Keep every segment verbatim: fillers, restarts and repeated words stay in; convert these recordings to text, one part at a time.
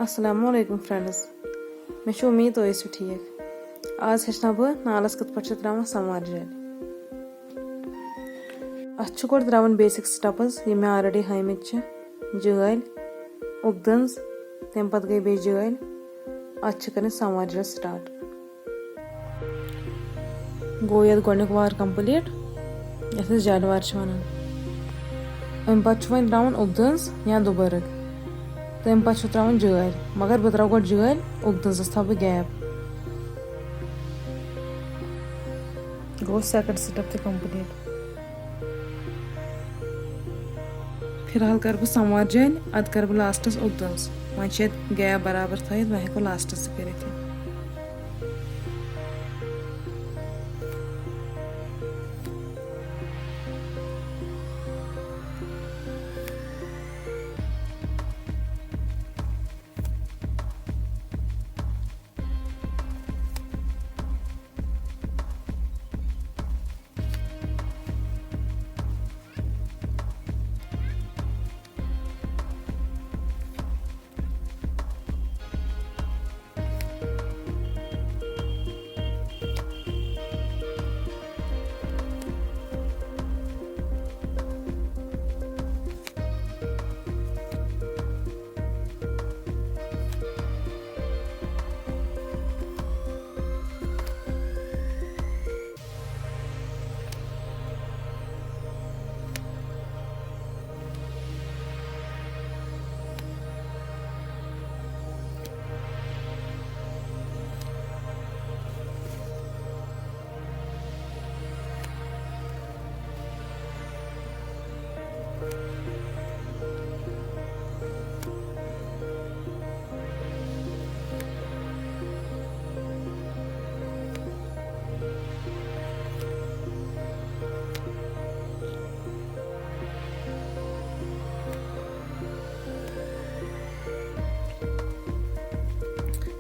السلام علیکم friends، مےٚ چھِ اُمید تُہۍ ٲسِو ٹھیٖک۔ آز ہیٚچھناو بہٕ نالَس کِتھ پٲٹھۍ چھِ ترٛاوان سَموار جٲلۍ۔ اَتھ چھِ گۄڈٕ ترٛاوٕنۍ basic steps یِم مےٚ already ہٲومٕتۍ چھِ، جٲلۍ، اُکدٕنٛز، تَمہِ پَتہٕ گٔے بیٚیہِ جٲلۍ۔ اَتھ چھِ کَرٕنۍ سَموار جٲلۍ start۔ گوٚو یَتھ گۄڈٕنیُک وار complete، یَتھ أسۍ جالہِ وار چھِ وَنان۔ اَمہِ پَتہٕ چھُ وۄنۍ ترٛاوُن اُکدٕنٛز یا دُبرٕگ، تَمہِ پَتہٕ چھُ ترٛاوُن جٲلۍ، مگر بہٕ ترٛاوٕ گۄڈٕ جٲلۍ، اُکدٕنٛزَس تھاوٕ بہٕ gap۔ گوٚو second step تہِ complete۔ فی الحال کَرٕ بہٕ سَموار جٲلۍ، اَدٕ کَرٕ بہٕ lastس اُکدٕنٛز۔ وۄنۍ چھِ یَتھ gap برابر تھٲیِتھ، وۄنۍ ہٮ۪کو lastس تہِ کٔرِتھ یہِ۔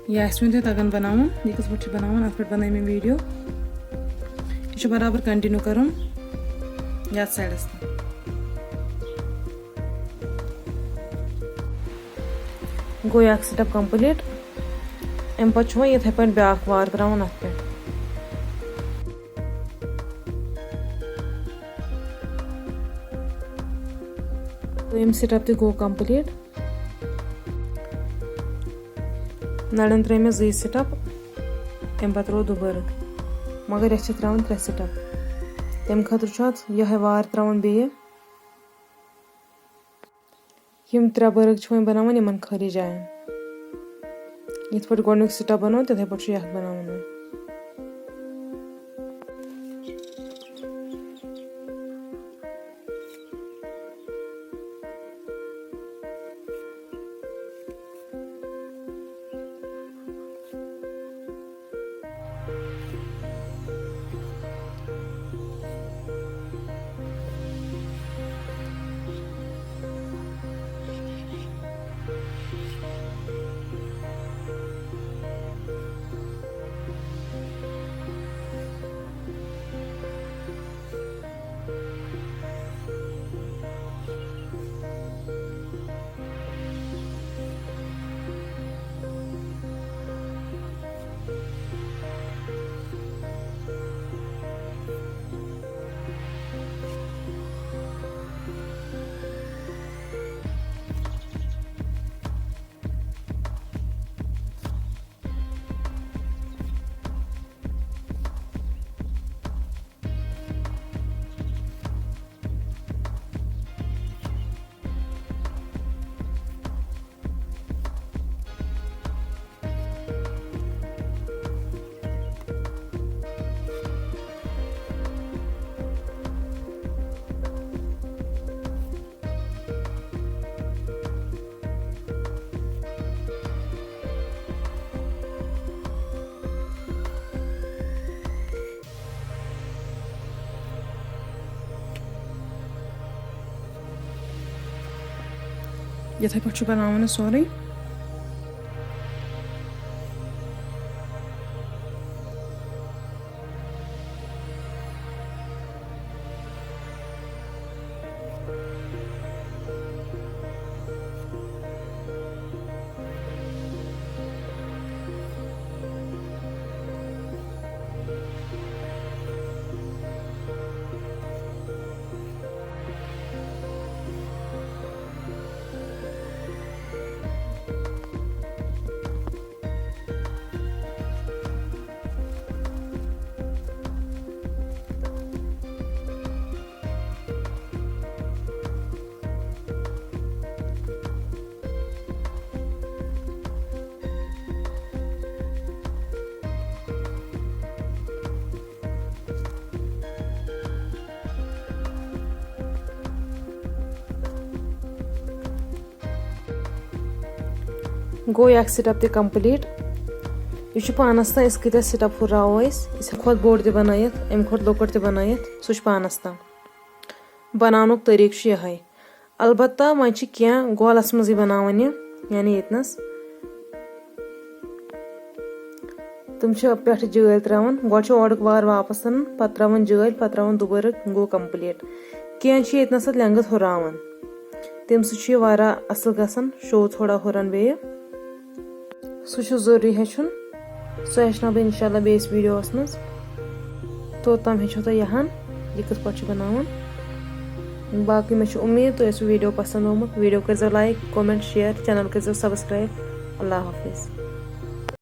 یہِ آسہِ وۄنۍ تۄہہِ تَگان بَناوُن، یہِ کِتھ پٲٹھۍ چھِ بَناوُن، اَتھ پٮ۪ٹھ بَنٲے مےٚ video۔ یہِ چھُ برابر continue کَرُن یَتھ sideس تہِ۔ گوٚو یہِ اَکھ step complete۔ اَمہِ پَتہٕ چھُ وۄنۍ یِتھَے پٲٹھۍ بیٛاکھ وار ترٛاوُن اَتھ پٮ۪ٹھ۔ دوٚیِم step تہِ گوٚو complete۔ نَرٮ۪ن ترٛٲے مےٚ زٕے step، اَمہِ پَتہٕ روٗد دُبارٕ۔ مگر یَتھ چھِ ترٛاوٕنۍ ترٛےٚ step۔ تَمہِ خٲطرٕ چھُ اَتھ یِہوٚے وار ترٛاوُن بیٚیہِ۔ یِم ترٛےٚ بٔرٕگ چھِ وۄنۍ بَناوان یِمَن خٲلی جاین۔ یِتھ پٲٹھۍ گۄڈٕنیُک step بَنوو، تِتھَے پٲٹھۍ چھُ یَتھ بَناوُن وۄنۍ۔ یِتھَے پٲٹھۍ چھُ بَناوُن یہِ سورُے۔ گوٚو یہِ اَکھ سِٹَپ تہِ کَمپٕلیٖٹ۔ یہِ چھُ پانَس تام أسۍ کۭتیٛاہ سِٹَپ ہُراوو أسۍ، أسۍ ہٮ۪کو کھۄتہٕ بوٚڑ تہِ بَنٲیِتھ، اَمہِ کھۄتہٕ لۄکُٹ تہِ بَنٲیِتھ، سُہ چھُ پانَس تام۔ بَناونُک طریٖقہٕ چھُ یِہوٚے۔ البتہ وۄنۍ چھِ کینٛہہ گولَس منٛزٕے بَناوان یہِ، یعنی ییٚتنَس۔ تِم چھِ پٮ۪ٹھٕ جٲلۍ ترٛاوان، گۄڈٕ چھُ اورُک وار واپَس اَنان، پَتہٕ ترٛاوان جٲلۍ، پَتہٕ ترٛاوان دُبارٕ، گوٚو کَمپٕلیٖٹ۔ کینٛہہ چھِ ییٚتنَس اَتھ لٮ۪نٛگٕتھ ہُراوان، تَمہِ سۭتۍ چھُ یہِ واریاہ اَصٕل گژھان، شو تھوڑا ہُران بیٚیہِ۔ سُہ چھُ ضروٗری ہیٚچھُن۔ سُہ ہیٚچھناو بہٕ اِنشاء اللہ بیٚیِس ویٖڈیوَس منٛز۔ توٚتام ہیٚچھِو تُہۍ یہِ ہَن، یہِ کِتھ پٲٹھۍ چھُ بَناوُن۔ باقٕے مےٚ چھِ اُمید تۄہہِ آسِوٕ ویٖڈیو پَسنٛد آمُت۔ ویٖڈیو کٔرۍزیو like، comment، share، channel کٔرۍزیو subscribe۔ اللہ حافظ۔